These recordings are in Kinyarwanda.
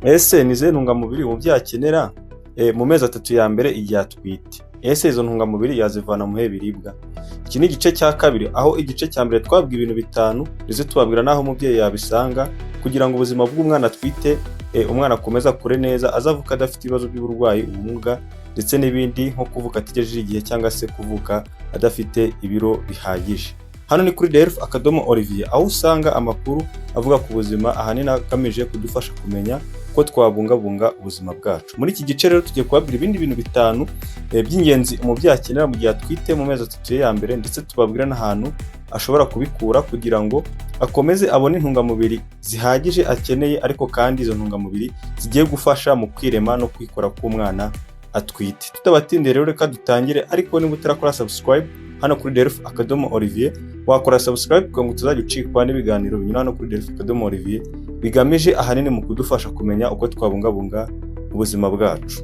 Ese ni izihe ntungamubiri umubyeyi akenera mu mezi 3 ya mbere igihe atwite? Ese izo ntungamubiri yazivana mu bihe biribwa? Iki ni igice cya kabiri, aho igice cya mbere twabwiye ibintu bitanu, ndetse tubabwira n'aho umubyeyi yabisanga kugira ngo ubuzima bw'umwana atwite, umwana akomeze akure neza, azavuka adafite ibibazo by'uburwayi, ubumuga ndetse n'ibindi, nko kuvuka ategereje igihe cyangwa se kuvuka adafite ibiro bihagije. Hano ni kuri Delph.Olivier, aho usanga amakuru avuga ku buzima, ahanini agamije kudufasha kumenya ko twabungabunga ubuzima bwacu. Muri iki gice rero tugiye kubabwira ibindi bintu bitanu by'ingenzi umubyeyi akenera mu gihe atwite mu mezi 3 ye ya mbere, ndetse tubabwira n'ahantu ashobora kubikura kugira ngo akomeze abone intungamubiri zihagije akeneye, ariko kandi izo ntungamubiri zigiye gufasha mu kwirema no kwikora k'umwana atwite. Tutabatindiye rero, reka dutangire. Ariko niba utarakora subscribe hano kuri Delph.Olivier, wakora subscribe kugira ngo utazajya ucikwa n'ibiganiro binyura hano kuri Delph.Olivier, bigamije ahanini mu kudufasha kumenya uko twabungabunga ubuzima bwacu.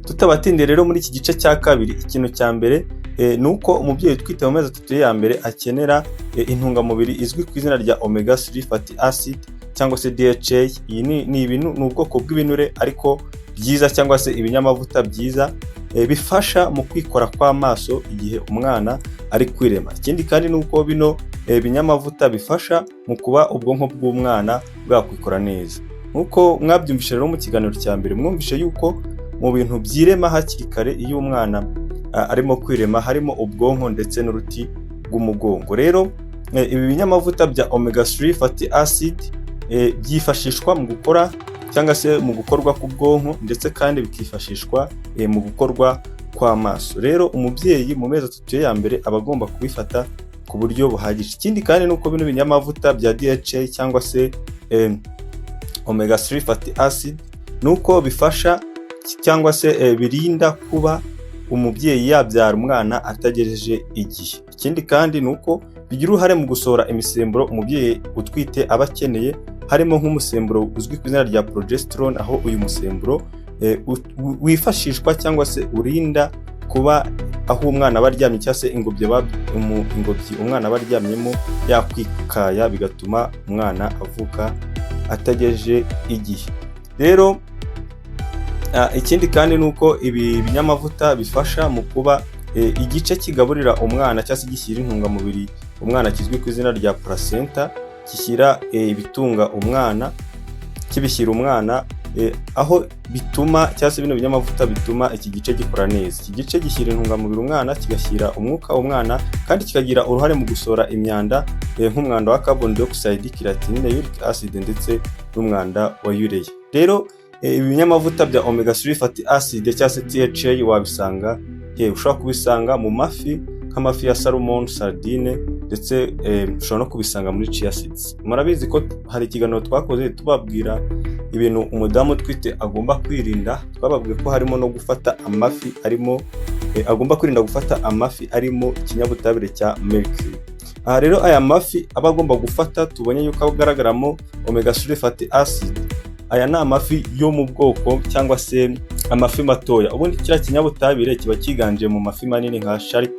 Tutabatindiye rero, muri iki gice cya kabiri, ikintu cya mbere ni uko umubyeyi utwite mu mezi 3 ye ya mbere akenera intungamubiri izwi ku izina rya omega 3 fatty acid cyangwa se DHA. Iyi ni ibintu, ni ubwoko bw'ibinure ariko byiza, cyangwa se ibinyamavuta byiza bifasha mu kwikora kw'amaso igihe umwana ari kwirema. Ikindi kandi ni uko bino binyamavuta bifasha mu kuba ubwonko bw'umwana bwakwikora neza. Nk'uko mwabyumvishe rero mu kiganiro cya mbere, mwumvishe yuko mu bintu byirema hakiri kare iyo umwana arimo kwirema harimo ubwonko ndetse n'uruti rw'umugongo. Rero ibi binyamavuta bya omega 3 fatty acid byifashishwa mu gukora cyangwa se mu gukorwa k'ubwonko, ndetse kandi bikifashishwa mu gukorwa kw'amaso. Rero umubyeyi mu mezi 3 ye ya mbere aba agomba kubifata ku buryo buhagije. Ikindi kandi ni uko bino binyamavuta bya DHA cyangwa se omega 3 fatty acid, ni uko bifasha cyangwa se birinda kuba umubyeyi yabyara umwana atagejeje igihe. Ikindi kandi ni uko bigira uruhare mu gusohora imisemburo umubyeyi utwite aba akeneye, harimo nk'umusemburo uzwi ku izina rya progesterone, aho uyu musemburo wifashishwa cyangwa se urinda kuba aho umwana aba aryamye cyangwa se ingobyi umwana aba aryamyemo yakwikaya, bigatuma umwana avuka atagejeje igihe. Rero ikindi kandi ni uko ibi binyamavuta bifasha mu kuba igice kigaburira umwana cyangwa se gishyira intungamubiri umwana kizwi ku izina rya placenta, gishyira ibitunga umwana, kibishyira umwana, aho bituma cyangwa se bino binyamavuta bituma iki gice gikora neza. Iki gice gishyira intungamubiri umwana, kigashyira umwuka umwana, kandi kikagira uruhare mu gusohora imyanda, nk'umwanda wa carbon dioxide, creatinine, uric acid ndetse n'umwanda wa urea. Rero ibi binyamavuta bya omega 3 fatty acid cyangwa se DHA wabisanga he? Ushobora kubisanga mu mafi, nk'amafi ya salmon, sardine, ndetse ushobora no kubisanga muri chia seeds. Murabizi ko hari ikiganiro twakoze tubabwira ibintu umudamu utwite agomba kwirinda. Twababwiye ko harimo no gufata amafi arimo, agomba kwirinda gufata amafi arimo ikinyabutabire cya mercury. Aha rero aya mafi aba agomba gufata, tubonye yuko agaragaramo omega 3 fatty acid, aya ni amafi yo mu bwoko cyangwa se amafi matoya. Ubundi kiriya kinyabutabire kiba cyiganje mu mafi manini nka shark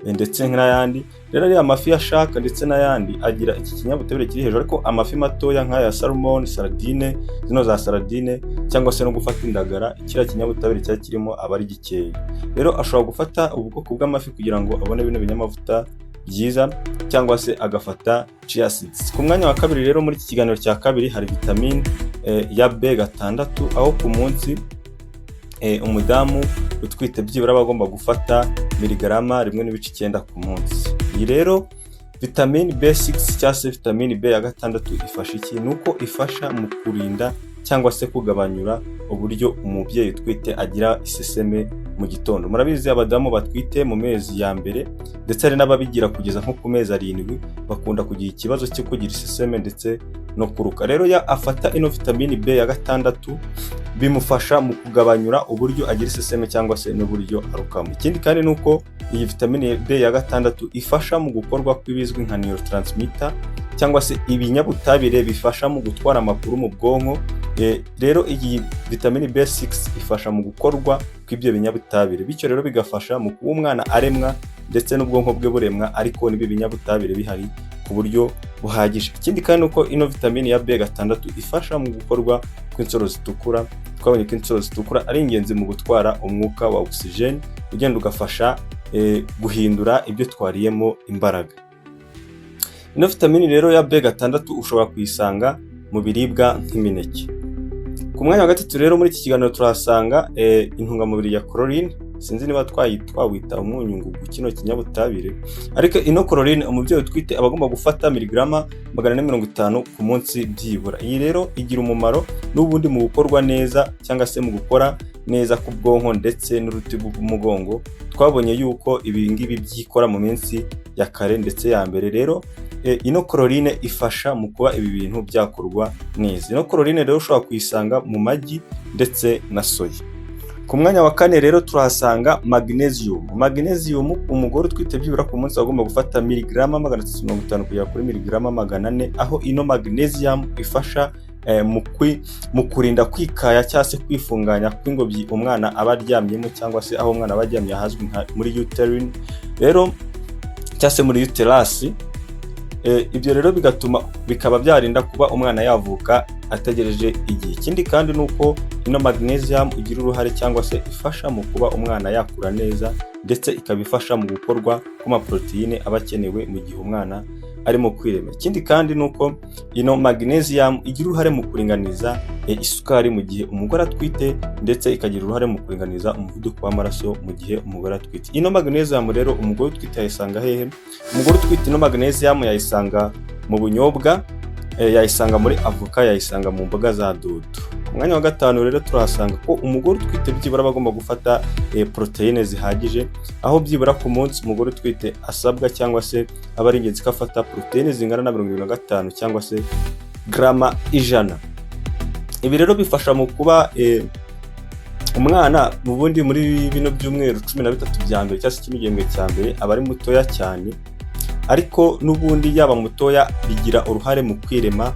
ndetse n'ayandi. Rero ariya mafi ya shark ndetse n'ayandi agira iki kinyabutabire kiri hejuru, ariko amafi matoya nk'aya salmon, sardine, zino za sardine, cyangwa se no gufata indagara, kiriya kinyabutabire cyaba kirimo aba ari gikeya. Rero ashobora gufata ubwoko bw'amafi kugira ngo abone bino binyamavuta byiza, cyangwa se agafata chia seeds. Ku mwanya wa kabiri rero muri iki kiganiro cya kabiri hari vitamine ya B6, aho ku munsi umudamu utwite byibura aba agomba gufata miligarama 1.9 ku munsi. Iyi rero vitamine B6 cyangwa se vitamine B ya gatandatu ifasha iki? Ni uko ifasha mu kurinda cyangwa se kugabanyura uburyo umubyeyi utwite agira iseseme mu gitondo. Murabizi, abadamu batwite mu mezi ya mbere, ndetse hari n'ababigira kugeza nko ku mezi 7, bakunda kugira ikibazo cyo kugira iseseme ndetse no kuruka. Rero ya afata ino vitamine B ya gatandatu, bimufasha mu kugabanyura uburyo agira iseseme cyangwa se n'uburyo arukamo. Ikindi kandi ni uko iyi vitamine B ya gatandatu ifasha mu gukorwa kw'ibizwi nka neurotransmitter cyangwa se ibinyabutabire bifasha mu gutwara amakuru mu bwonko. Rero iyi vitamine B6 ifasha mu gukorwa kw'ibyo binyabutabire, bityo rero bigafasha mu kuba umwana aremwa ndetse n'ubwonko bwe buremwa, ariko n'ibi binyabutabire bihari. ku buryo buhagije. Ikindi kandi, uko ino vitamini ya B6 ifasha mu gukorwa kw'insoro zitukura. Twabonye ko insoro zitukura ari ingenzi mu gutwara umwuka wa oxygen, ugenda ugafasha guhindura ibyo twariyemo imbaraga. Ino vitamini rero ya B6 ushobora kuyisanga mu biribwa nk'imineke. Ku mwanya wa gatatu rero muri iki kiganiro turahasanga intungamubiri ya choline. Sinzi niba twawita umunyungugu kino kinyabutabire, ariko ino choline umubyeyi utwite aba agomba gufata miligarama 450 ku munsi byibura. Iyi rero igira umumaro n'ubundi mu gukorwa neza cyangwa se mu gukora neza k'ubwonko ndetse n'uruti rw'umugongo. Twabonye yuko ibi ngibi byikora mu minsi ya kare ndetse ya mbere. Rero ino choline ifasha mu kuba ibi bintu byakorwa neza. Ino choline rero ushobora kuyisanga mu magi ndetse na soya. Ku mwanya wa kane rero turahasanga magnesium. Magnesium, umugore utwite byibura ku munsi agomba gufata miligarama 350 kugera kuri miligarama 400, aho ino magnesium ifasha mu kurinda kwikaya cyangwa se kwifunganya kw'ingobyi umwana aba aryamyemo, cyangwa se aho umwana aba aryamye ahazwi nka muri uterine rero, cyangwa se muri uterus. Ibyo rero bigatuma bikaba byarinda kuba umwana yavuka ategereje igihe. Ikindi kandi ni uko ino magnesium igira uruhare cyangwa se ifasha mu kuba umwana yakura neza, ndetse ikaba ifasha mu gukorwa kw'amaporoteyine aba akenewe mu gihe umwana arimo kwirema. Ikindi kandi ni uko ino magnesium igira uruhare mu kuringaniza isukari mu gihe umugore atwite, ndetse ikagira uruhare mu kuringaniza umuvuduko w'amaraso mu gihe umugore atwite. Ino magnesium rero umugore utwite yayisanga hehe? Umugore utwite ino magnesium yayisanga mu bunyobwa, yayisanga muri avoka, yayisanga mu mboga za dodo. Ku mwanya wa gatanu rero turahasanga ko umugore utwite byibura aba agomba gufata poroteyine zihagije, aho byibura ku munsi umugore utwite asabwa cyangwa se aba ari ingenzi ko afata poroteyine zingana na 75 cyangwa se garama 100. Ibi rero bifasha mu kuba umwana mu bundi muri bino byumweru 13 bya mbere cyangwa se kino gihembwe cya mbere aba ari mutoya cyane, ariko n'ubundi yaba mutoya bigira uruhare mu kwirema.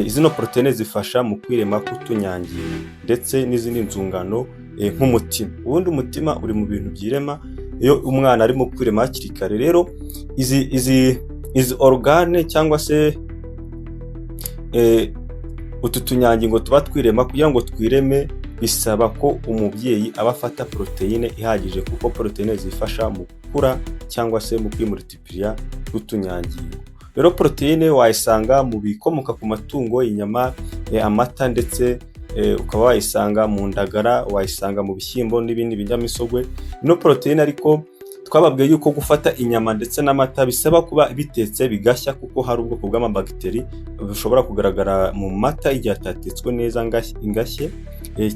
Zino poroteyine zifasha mu kwirema k'utunyangingo ndetse n'izindi nzungano nk'umutima. Ubundi umutima uri mu bintu byirema iyo umwana arimo kwirema hakiri kare. Rero izi organe cyangwa se utu tunyangingo tuba twirema, kugira ngo twireme bisaba ko umubyeyi aba afata poroteyine ihagije, kuko poroteyine zifasha mu gukura cyangwa se mu kwimultiplia k'utunyangingo. Rero poroteyine wayisanga mu bikomoka ku matungo, inyama, amata, ndetse ukaba wayisanga mu ndagara, wayisanga mu bishyimbo n'ibindi binyamisogwe. Ino poroteyine ariko twababwiye yuko gufata inyama ndetse n'amata bisaba kuba bitetse bigashya, kuko hari ubwoko bw'amabagiteri bushobora kugaragara mu mata igihe atatetswe neza ingashye,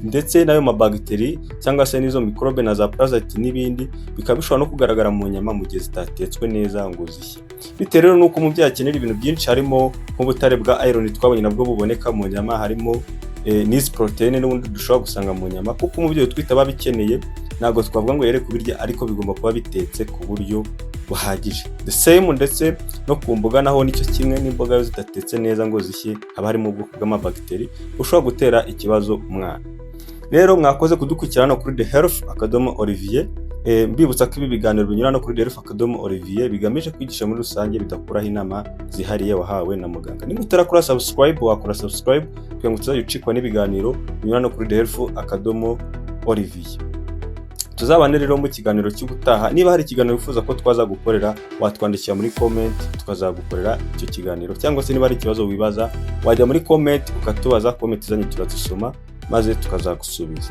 ndetse n'ayo mabagiteri cyangwa se n'izo mikorobe na za parasite n'ibindi bikaba bishobora no kugaragara mu nyama mu gihe zitatetswe neza ngo zishye. Bitewe rero n'uko umubyeyi akenera ibintu byinshi, harimo nk'ubutare bwa iron twabonye nabwo buboneka mu nyama, harimo n'izi poroteyine n'ubundi dushobora gusanga mu nyama, kuko umubyeyi utwite aba abikeneye, ntabwo twavuga ngo yere kubirya, ariko bigomba kuba bitetse ku buryo buhagije. The same ndetse no ku mboga naho nicyo kimwe, n'imboga zidatetse neza ngo zishye haba harimo ubwoko bw'amabagiteri bushobora gutera ikibazo umwana. Rero mwakoze kudukurikira hano kuri The Health akadomo Olivier. Mbibutsa ko ibi biganiro binyura no kuri The Health akadomo Olivier bigamije kwigisha muri rusange, bidakuraho inama zihariye wahawe na muganga. Niba utarakora subscribe, wakora subscribe kugira ngo utazajya ucikwa n'ibiganiro binyura no kuri The Health akadomo Olivier. Tuzabane rero mu kiganiro cy'ubutaha. Niba hari ikiganiro wifuza ko twaza gukorera, watwandikira muri comment tukazagukorera icyo kiganiro, cyangwa se niba hari ikibazo wibaza wajya muri comment ukatubaza. Comment zanyu turazisoma maze tukazagusubiza.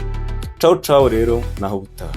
Ciao ciao rero, naho ubutaha.